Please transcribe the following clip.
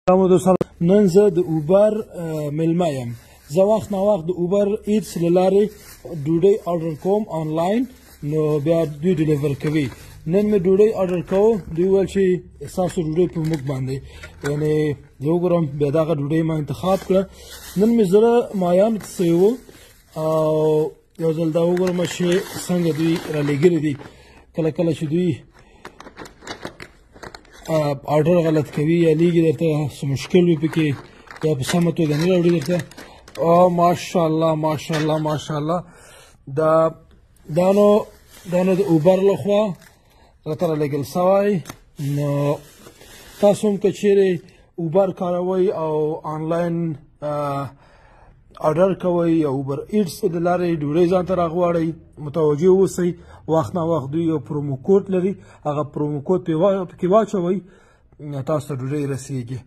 سلام دوستانو، نن زه د اوبر میلمه یم. زه وخت نا وخت د اوبر ایټس له لارې ډوډۍ آرډر کوم آنلاین، نو بیا دوی ډیلیور کوي. نن مې ډوډۍ آرډر کوو، دوی ویل چې ستاسو ډوډۍ په موږ باندې، یعنې زه وګورم. بیا دغه ډوډۍ ما انتخاب کړه. نن مې زړه مایان سوی وو او یو ځل دا وګورم چې څنګه دوی رالیږلي دي. کله کله چې دوی آرډر غلط کوي یا لیږي درته، څه مشکل وي پکې یا په سمه توګه نه راوړي درته. او ماشاءالله ماشاءالله ماشاءالله، دا دا نو د اوبر لخوا راته رالیږل سوی. نو تاسو هم که چیرې اوبر کاروئ او آنلاین آرډر کوئ یا اوبر ایټس د لارې ډوډۍ ځان ته راغواړئ، متوجه اوسئ. وخت نا وخت دوی یو پرومو کوډ لري، هغه پرومو کوډ پکې واچوئ، تاسو ته ډوډۍ رسیږي.